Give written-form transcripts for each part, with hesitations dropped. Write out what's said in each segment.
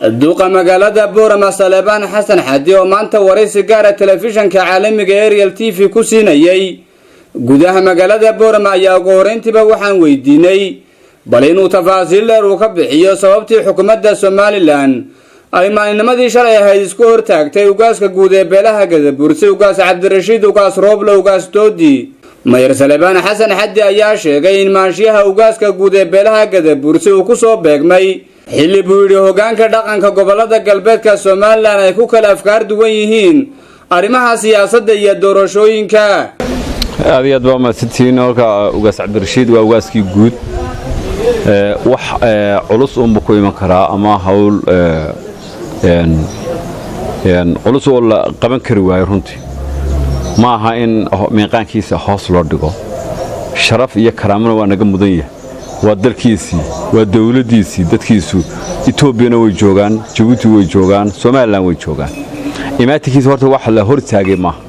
Duqa magaalada Boorama, Saleebaan Xasan Xadi, oo maanta waraysi gaara telefishanka caalamiga Ariel TV ku siinayay gudaha magaalada Boorama, ayaa ugu horeyntiiba waxaan weydiinay bal inuu tafaasiil dheer uu ka bixiyo sababtii xukuumadda Somaliland ay maalinimadii shalay ahayd isku hortaagtay ugaaska guud ee beelaha Gadabursi, Ugaas Cabdirashiid Ugaas Rooble Ugaas Doodi. Mayor Saleebaan Xasan Xaddi ayaa sheegay in maanshiyaha ugaaska guud ee beelaha Gadabursi uu kusoo beegmay xilli, buu yidhi, hogaanka dhaqanka gobolada galbeedka Somaliland ay ku kala afkaar duwan yihiin arrimaha siyaasadda iyo doorashooyinka. Aad iyo aad baa mahadsantihiin. Halka Ugaas Cabdirashiid waa ugaaskii guud. Wax culus uunbu ku iman karaa ama hawl culus oo la qaban kari waayo. Runtii ma aha in miiqaankiisa hoos loo dhigo. Sharaf iyo karaamona waa naga mudan yahay. Waa dalkiisii, waa dawladdiisii. Dadkiisu Etoobiyana way joogaan, Jabuuti way joogaan, Somaliland way joogaan. Imaatinkiisa horta wax la hor istaagay maaha,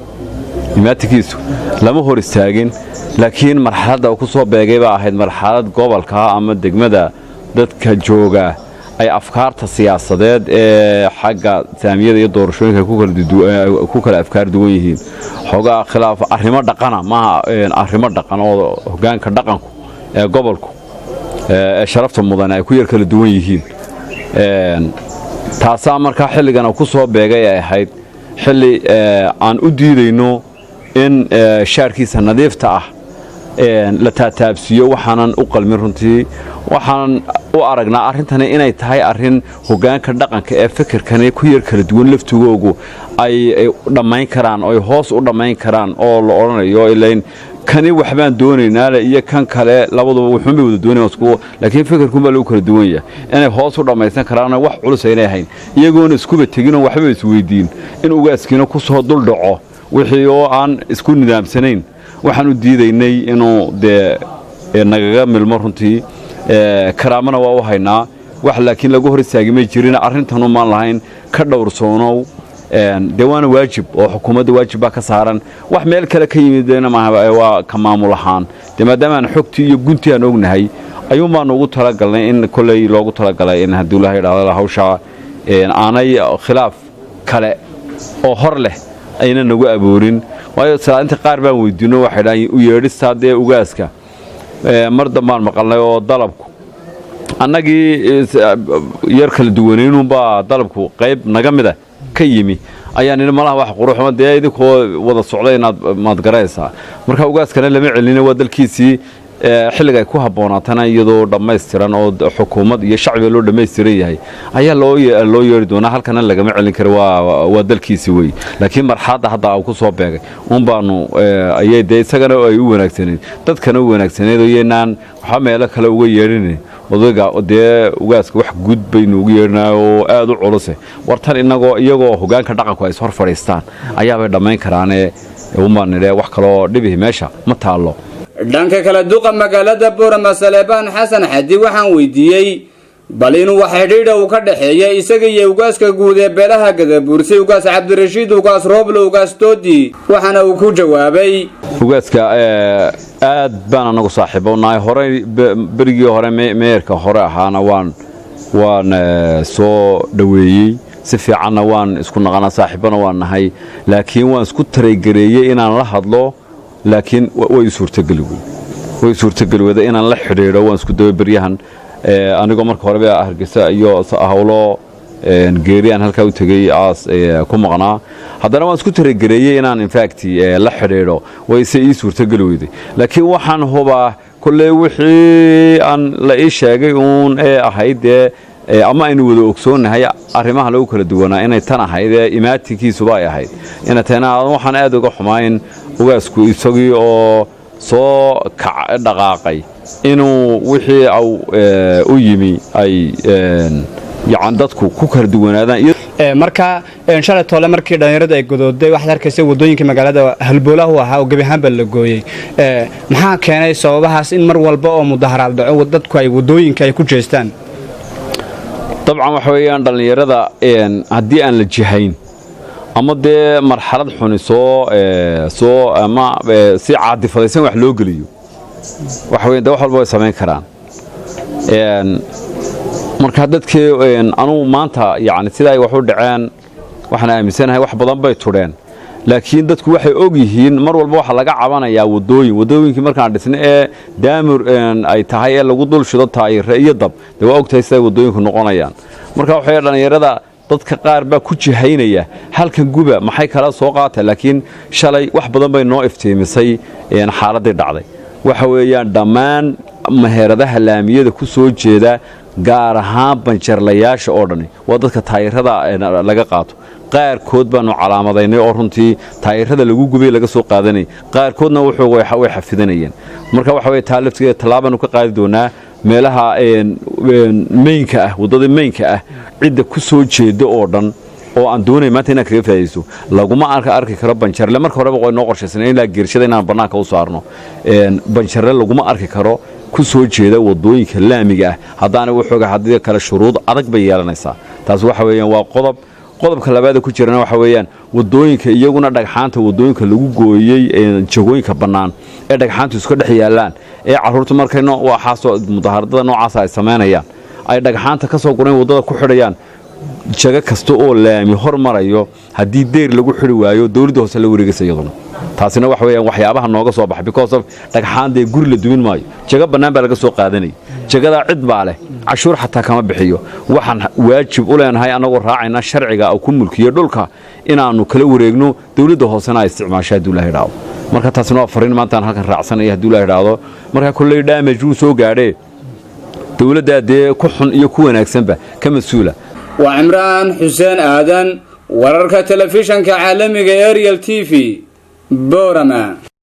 imaatinkiisu lama hor istaagin, laakiin marxaladda uu ku soo beegay baa ahayd marxalad gobolka ama degmada dadka jooga ay afkaarta siyaasadeed ee xagga saamiyada iyo doorashooyinka ku kala afkaar duwan yihiin. Xoogaa khilaaf arrimo dhaqana maaha, arrimo dhaqan oo hoggaanka dhaqanku ee gobolku ee sharafta mudan ay ku yar kala duwan yihiin. Taasaa markaa xilligan ku soo beegay ay ahayd xilli aan u diidayno in shaarkiisa nadiifta ah la taataabsiiyo. Waxaanan u qalmin runtii. Waxaan u aragnaa arrintani inay tahay arrin hoggaanka dhaqanka ee fikirkani ku yar kala duwan laftigoogu ay dhammayn karaan, oy hoos u dhammayn karaan, oo la odhanayo ilayn kani waxbaan doonaynaale iyo kan kale labaduba wuxuunbay wada doonayaan isku, laakiin fikirkunbaa lagu kala duwan yahay, inay hoos u dhammaysan karaanoo wax culus aynay ahayn, iyagoona iskuba teginoo waxba isweydiin in ugaaskiina ku soo dul dhaco wixii oo aan isku nidaamsanayn. Waxaan u diidaynay inuu dee nagaga milmo. Runtii karaamana waa u haynaa wax, laakiin lagu hor istaagi may jirin. Arrintanu maan lahayn ka dhowrsoonow. Dee waana waajib oo xukuumadda waajib baa ka saaran. Wax meel kale ka yimidna maaha, waa ka maamul ahaan. Dee maadaama aan xogtii iyo guntii aan ognahay, ayuun baanu ugu talagalnay in kolley loogu talagalay in haddii ilaha idhaahdo hawshaa aanay khilaaf kale oo hor leh ayna nagu abuurin. Waayo, inta qaar baan weydiino, waxay dhahan u yeedhistaa dee ugaaska mar dambaan maqalnay oo dalabku annagii yar kala duwanaynuunbaa dalabku qayb naga mida ka yimi. Ayaan idhi malaha wax quruxma dee idinkoo wada socda inaad maad garaysaa. Marka ugaaskana lama celina, waa dalkiisii. Xilliga ay ku habboonaatana, iyadoo dhammaystiran oo xukuumad iyo shacbiga loo dhammaystiran yahay, ayaa loo yeeri doonaa. Halkana lagama celin karo, waa dalkiisi wey. Laakiin marxaladda hadda uu ku soo beegay un baanu ayay dee isagana ay u wanaagsaneyd, dadkana u wanaagsaneyd, iyaynaan waxba meelo kale uga yeedhin. Odayga dee ugaaska wax guud baynu ugu yeedhinaa oo aad u culuse. Wartan inagoo iyagoo hoggaanka dhaqanku ay ishor fadhiistaan ayaabay dhammayn karaane unbaan nidhe. Wax kaloo dhibihi meesha ma taallo. Dhanka kale, duqa magaalada Boorama, Saleebaan Xasan Xadi, waxaan weydiiyey bal inuu wax xidhiidha uu ka dhexeeya isaga iyo ugaaska guud ee beelaha Gadabuursi, Ugaas Cabdirashiid Ugaas Rooble Ugaas Doodi, waxaana uu ku jawaabay: Ugaaska aad baan anagu saaxiibo nahay. Horey berigii hore meerka hore ahaana waan soo dhoweeyey si fiicanna, waan isku naqanaa, saaxiibana waan nahay. Laakiin waan isku taraygareeyey inaan la hadlo, laakiin way suurtageli wey, way suurtageli weyda inaan la xidhiidho. Waan isku daba beryahan anigoo marka horeba Hargeysa iyo howlo geeri aan halkaa u tegey aas ku maqnaa, haddana waan isku taragereeyey inaan in fact la xidhiidho, wayse ii suurtageli weyday. Laakiin waxaan hubaa kolley wixii aan la ii sheegay uun ee ahayd dee ama aynu wada ogsoonnahay arrimaha lagu kala duwanaa inay tan ahayd ee imaatinkiisuba ay ahayd ina tana. Waxaan aad uga xumaa in ugaasku isagii oo soo dhaqaaqay inuu wixii u yimi ay yacan dadku ku kala duwanaadaan. Marka shalay toole markii dhallinyaradu ay godooday, waxaad arkaysa waddooyinka magaalada halboolaha u ahaa oo gebi ahaanba la gooyey. Maxaa keenay sababahaas in mar walba oo mudaharaad dhaco dadku ay waddooyinka ay ku jeestaan? Dabcan waxa weeyaan dhallinyarada haddii aan la jihayn ama dee marxalad xuni soo ama si caadifadaysan wax loo geliyo, waxa weyan de wax walba way samayn karaan. Marka dadkii anugu maanta, yani, sida ay wax u dhaceen, waxaan aaminsanahay wax badan bay tudheen, laakiin dadku waxay og yihiin mar walba waxaa laga cabanayaa wadooyin. Wadooyinkii markaan dhisna ee daamur ay tahay ee lagu dul shido taayire iyo dab, dee waa ogtahay siday wadooyinku noqonayaan. Marka waxay dhallinyarada dadka qaar baa ku jihaynaya halkan guba, maxay kala soo qaata. Laakiin shalay wax badan bay noo iftiimisay xaaladdii dhacday. Waxa weeyaan dhammaan meheradaha laamiyada ku soo jeeda, gaar ahaan banjarlayaasha oo dhani, waa dadka taayirada laga qaato. Qaarkood baanu calaamadaynay oo runtii taayirada lagu gubay laga soo qaadanayay, qaarkoodna way xafidanayeen. Marka waxa weye taa laftigeeda tallaabaanu ka qaadi doonaa. Meelaha main-ka ah, waddada main-ka ah, cidda ku soo jeeda oo dhan oo aan doonay maanta inaan kaga faa'idaysto, laguma arki karo banjarle. Marka horeba way noo qorshaysan ilaa geershada inaan bannaanka u saarno. Banjarle laguma arki karo ku soo jeeda waddooyinka laamiga ah haddaana waxooga. Haddii kale shuruud adag bay yeelanaysaa. Taas waxa weeyaan waa qodob. Qodobka labaada ku jirana waxa weeyaan waddooyinka iyaguna dhagxaanta waddooyinka lagu gooyey, jagooyinka bannaan ee dhagxaantu iska dhex yaallaan, ee carruurtu markay waxaasoo mudaaharadada noocaasa ay samaynayaan ay dhagxaanta ka soo gureen waddada ku xidhayaan. Jago kasta oo laami hor marayo haddii deyr lagu xidhi waayo, dawladda hoose la wareegaysa iyaduna. Taasina waxa weeyaan waxyaabaha nooga soo baxay, because of dhagxaan dee guri la dumin maayo, jago bannaan baa laga soo qaadanaya. Jagadaa cid baa leh, cashuur xataa kama bixiyo. Waxaan waajib u leenahay, annagoo raacayna sharciga ku mulkiyo dhulka, inaannu kala wareegno, dawladda hoosena ay isticmaasho hadduu Ilaha idhaahdo. Marka taasina waa fariin maantaan halkan raacsanaya hadduu Ilaha idhaahdo. Marka kolley damage wuu soo gaadhee, dawladdaa dee ku xun iyo ku wanaagsanba ka mas-uula. Waa Cimraan Xuseen Aadan, wararka telefishanka caalamiga Ariel TV, Boorama.